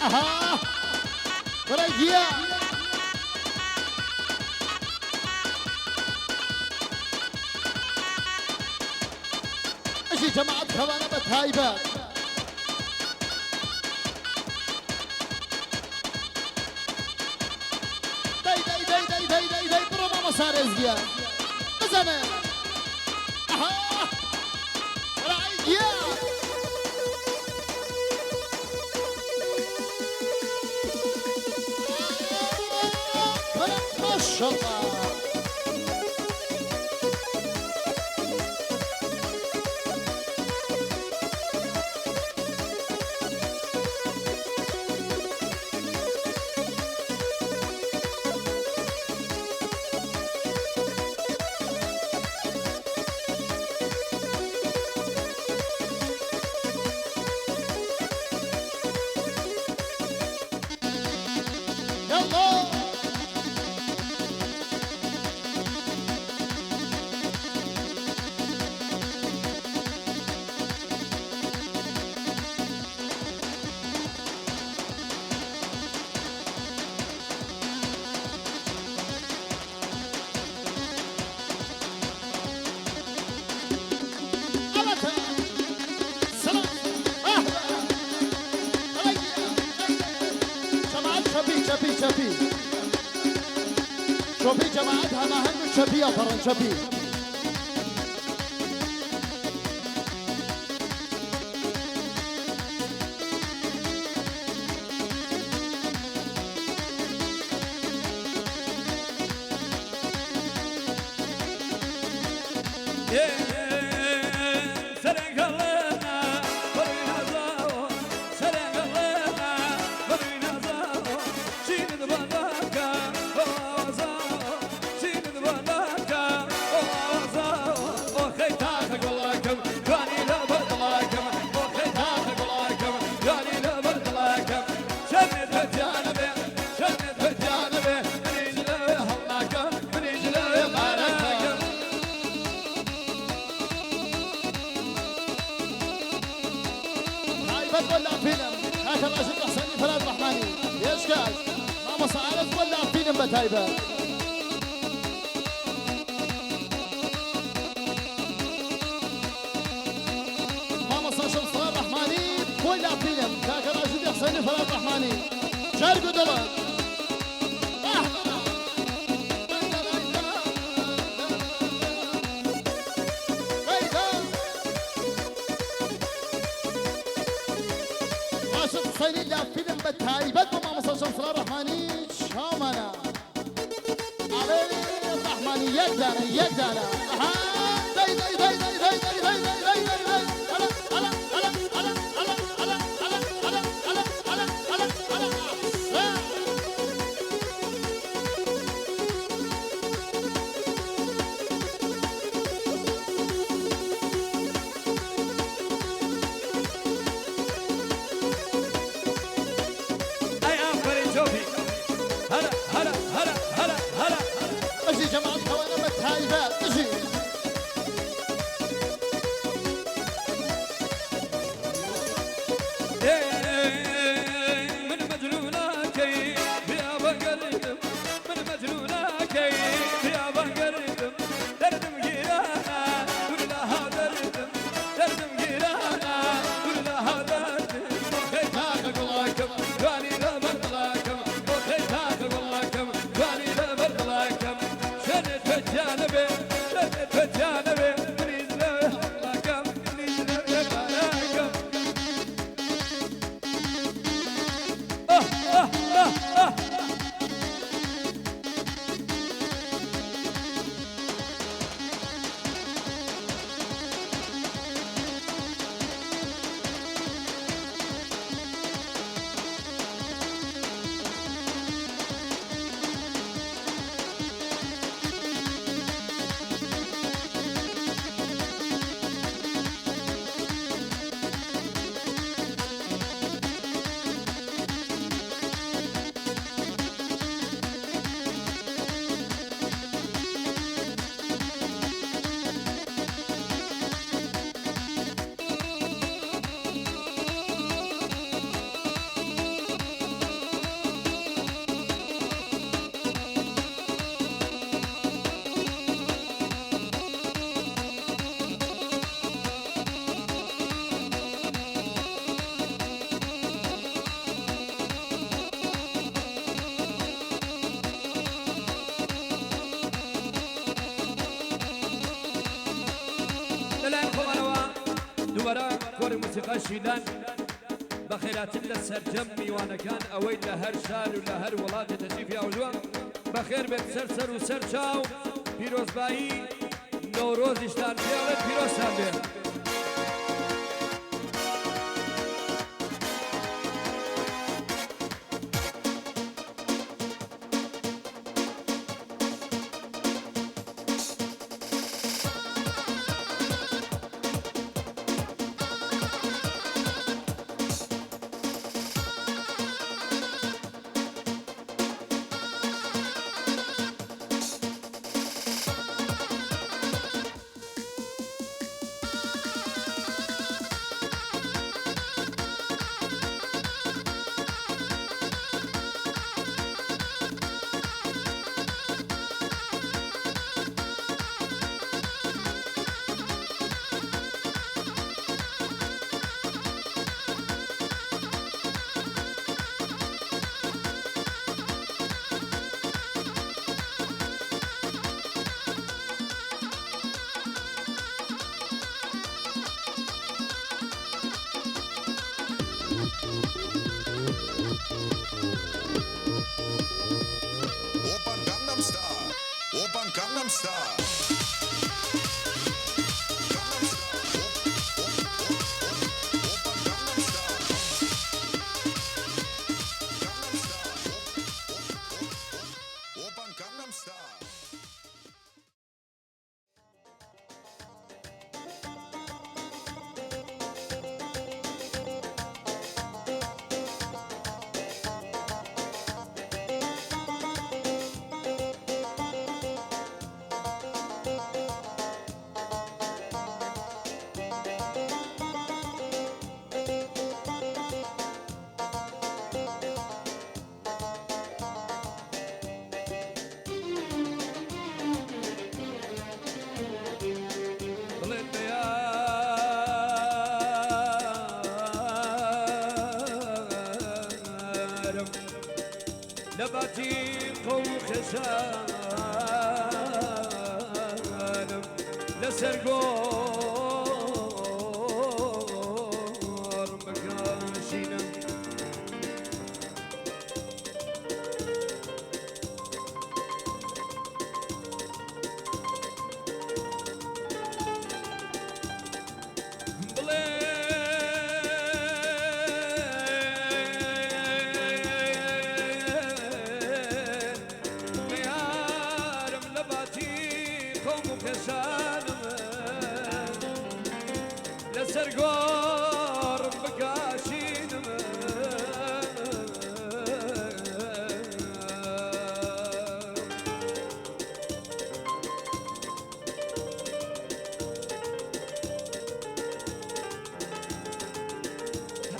ئەها بڕێ گیا. ئەژی جەماعەت خەوانە بە تایبەت. دەی دەی دەی دەی دەی دەی دەی بڕۆ مامۆستا ڕێز گیان بزانە. ئەها وەرە عەلی گیان. وەرە ماشەڵڵا. يلا أبدا سلام أهلا جماعة شبي شبي شبي شوفي جماعتها ما هن شبي يا فرن شبي. تایبەت وەلا فیلم کاکە ڕاشد حسێنی فەراد ڕەحمانی پێشکەش مامۆستا ئارەز وەلا فیلم بە تایبەت. مامۆستا شەمسڵا ڕەحمانی وەلا فیلم کاکە ڕاشد حسێنی فەراد ڕەحمانی جەرگ و دڵت. راشد حسینی لە فیلم بە تایبەت بۆ مامۆستا شەمسڵا ڕەحمانی چاومانە ئەڵێ ڕەحمانی یەک دانە یەک دانە. ئەها دەی دەی دەی دەی دەی دەی دەی دەی دەی دەی دەی هەلا هەلا هەلا هەلا هەلا هەلا هەلا هەلا هەلا هەلا هەلا هەلا ئەحسەن. ئەی ئافەرین چۆپی هەرە هەرە هەرە هەرە هەرە. بژی جەماعەت خەوانە بە تایبەت بژی. لەلایەن خۆمانەوە دووبارە کۆڕی موسیقای شیلان بە خێراتر لە سەرجەم میوانەکان ئەوەی لە هەر شار و لە هەر وڵاتێ تەشریفی هاوردووە بەخێر بێت سەر سەر و سەر چاو پیرۆزبایی نەورۆزیشتان پێڵێن پیرۆزتان بێت. Oppan Gangnam Style. Oppan Gangnam Style. Gangnam Style. Op, op, op, op. Oppan Gangnam Style. Gangnam Style. Op, op, op, op. Oppan Gangnam Style. بڵێن بە یارم لە باتی قەوم و خێزانم لەسەر گۆڕم بکاشینم. بڵێ نەیارم لە باتی خۆم و خێزانم لەسەر گۆڕم بکاشینم.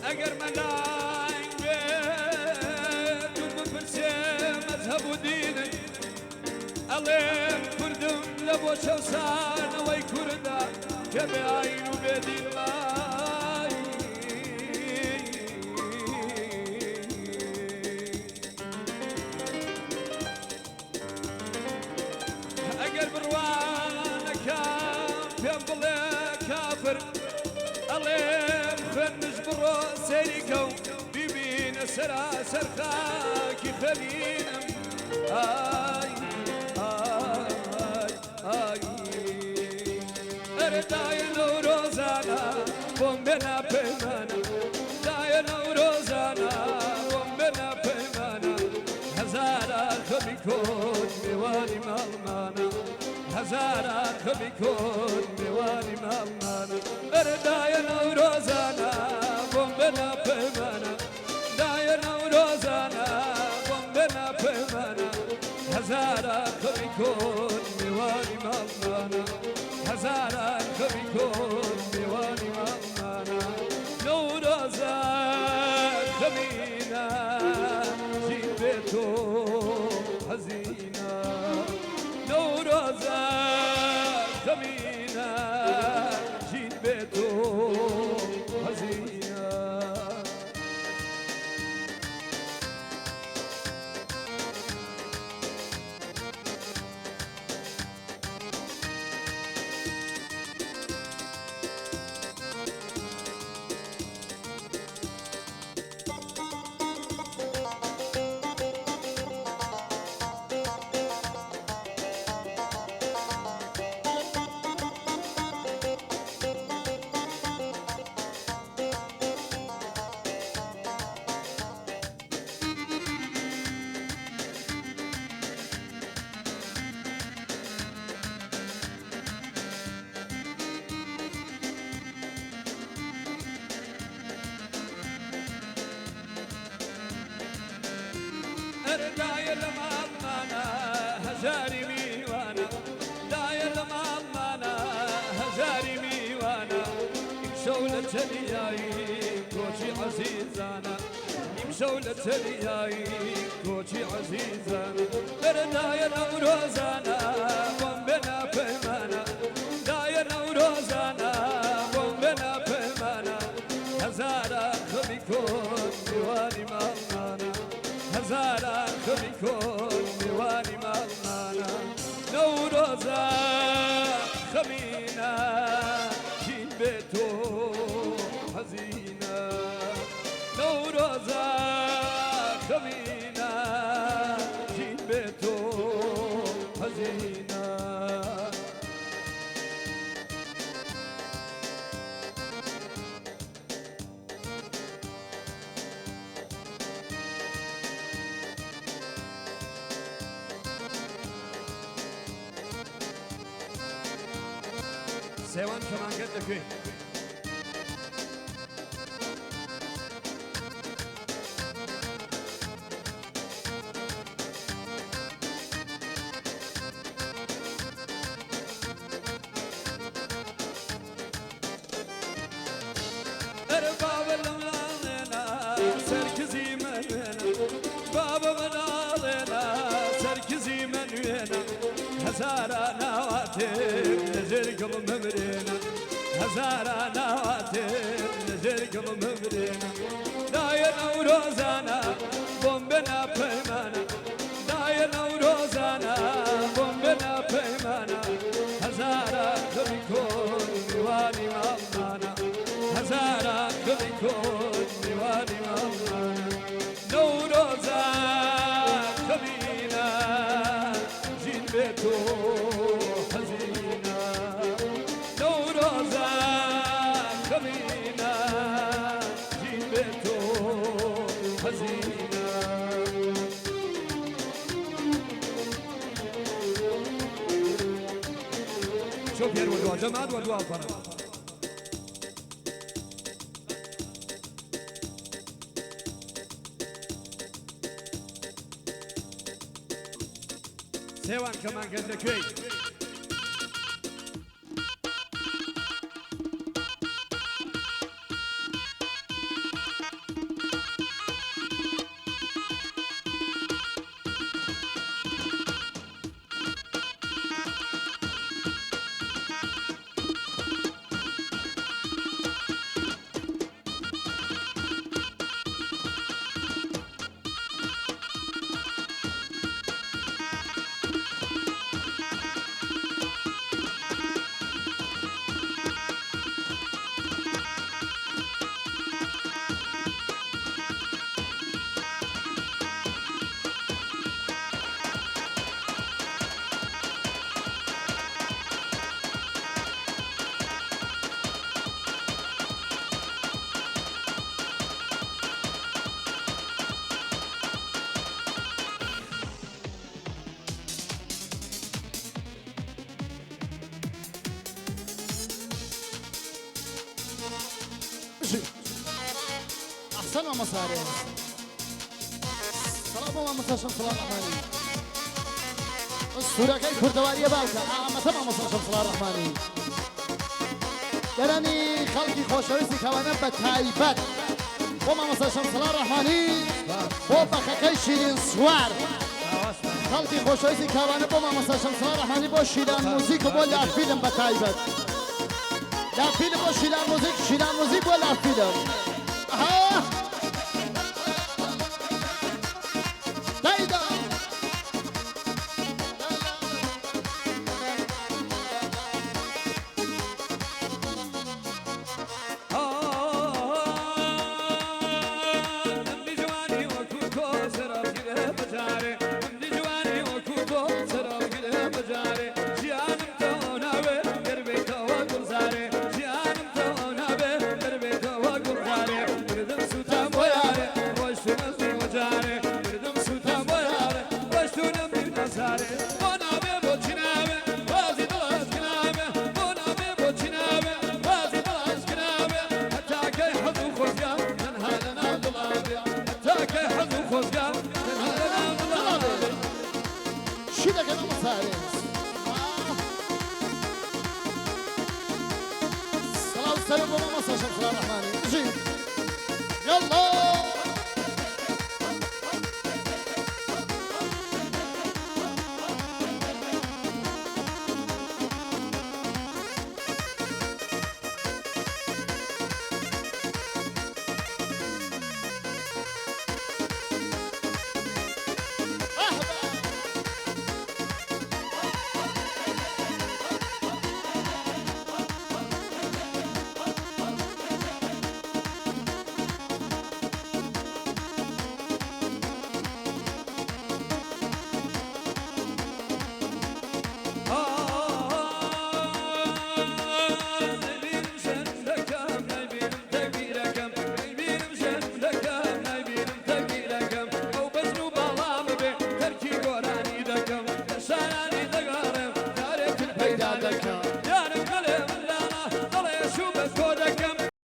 ئەگەر مەلاین بێت و بپرسێ مەزهەب و دینت ئەڵێم کوردم لە بۆ چەوسانەوەی کووردا کە بێ ئاین و بێدین مای. ئەگەر بڕوانەکەم پێم بڵێ کافر ئەڵێم خوێنش بڕۆ سەیری کە و بیبینە سەراسەر خاکی خەلینم. ئای ئای ئای ئەرێ دایە نەورۆزانە بۆم بێنە پەیمانە، دایە نەورۆزانە بۆم بێنە پەیمانە، هەزاران خەمی کۆت میوانی ماڵمانە، هەزاران خەمی کۆت میوانی ماڵمانە. ئەرێ دایە نەورۆزانە بۆم بێنە پەیمانە، دایە نەورۆزانە بۆم بێنە پەیمانە، هەزاران خەمی کۆت میوانی ماڵمانە، هەزاران خەمی کۆت میوانی ماڵمانە. نەورۆزە خەمینە ژین بێ تۆ هەزینە، نەورۆزە خەمینە ژین بێ تۆ هەزینە. ئیمشەو لە چریای کۆچی عەزیزانە بەرە دایە نەورۆزانە بۆم بێنە پەیمانە دایە نەورۆزانە بۆم بێنە پەیمانە هەزاران خەمی کۆن میوانی ماڵمانە هەزاران خەمی کۆن میوانی ماڵمانە نەورۆزە خەمینە ژین بێ تۆ حەزینە نەورۆزە خەمینە ژین بێ تۆ حەزینە. سێوان کەمانگەر دەکەی. ئەرە بابە لە مناڵێنا سەرکزی مەنوێنە بابە مناڵێنا سەرکزی مەنوێنە هەزارا ناواتێم لەژێر گڵم بمرێنە هەزارا ناواتێم لەژێر گڵم بمرێنە دایە نەورۆزانە بۆم بێنە پەیمانە دایە نەورۆزانە بۆم بێنە پەیمانە هەزاران دڵی کۆن میوانی ماڵمانە هەزاران دڵی کۆن میوانی ماڵمانە نەورۆزە خەمینە ژین بێ تۆ حەزینە نەورۆزە خەمینە ژین بێ تۆ حەزینە. شوف يا الودوع جماد ودوع الطرب. سێوان کەمانگەر لەکوێی؟ بژی ئەحسەن مامۆستا هەرێز سڵاو بۆ مامۆستا شەمسوڵا ڕەحمانی سوورەکەی کوردەواریە باوکە ئامەتە مامۆستا شەمسوڵا ڕەحمانی گەرانی خەڵکی خۆشەویستی کەوانە بە تایبەت بۆ مامۆستا شەمسوڵا ڕەحمانی بۆ بەخەکەی شیرین سوار خەڵکی خۆشەویستی کاوانە بۆ مامۆستا شەمسوڵا ڕەحمانی بۆ شیلان موزیک و بۆ لافیلم بە تایبەت لافیلم بۆ شیلان موزیک شیلان موزیک بۆ لافیلم ئەها دایدا ئەمنی جوانی وەکو تۆ سەرابگرێ بەجارێ ئەمنی جوانی وەکو تۆ سەرابگرێ بەجارێ ژیانم تەواو ناوێ گەر بێیتەوە گوڵزارێ ژیانم تەواو نابێ گەر بێیتەوە گوڵزارێ مردم سووتام بۆ یارێ ڕۆیشتوونە زوو جارێ مردم سووتام بۆ یارێ ڕۆیشتوونە بیر نەزارێ بۆ نابێ بۆچی نابێ ڕازی دڵ ئاشکنابێ بۆ نابێ بۆچی نابێ ڕازی دڵ ئاشکنابێ هەتا کەی حەز و خۆزگە تەنها لەناو دڵابێ هەتا کەی حەز و خۆزگە تەنها لەناو دڵابێ. چی دەکەن مامۆستا هەرێز سڵاو سەلام بۆ مامۆستا شەمسوڵا ڕەحمانی بژی یاڵڵا.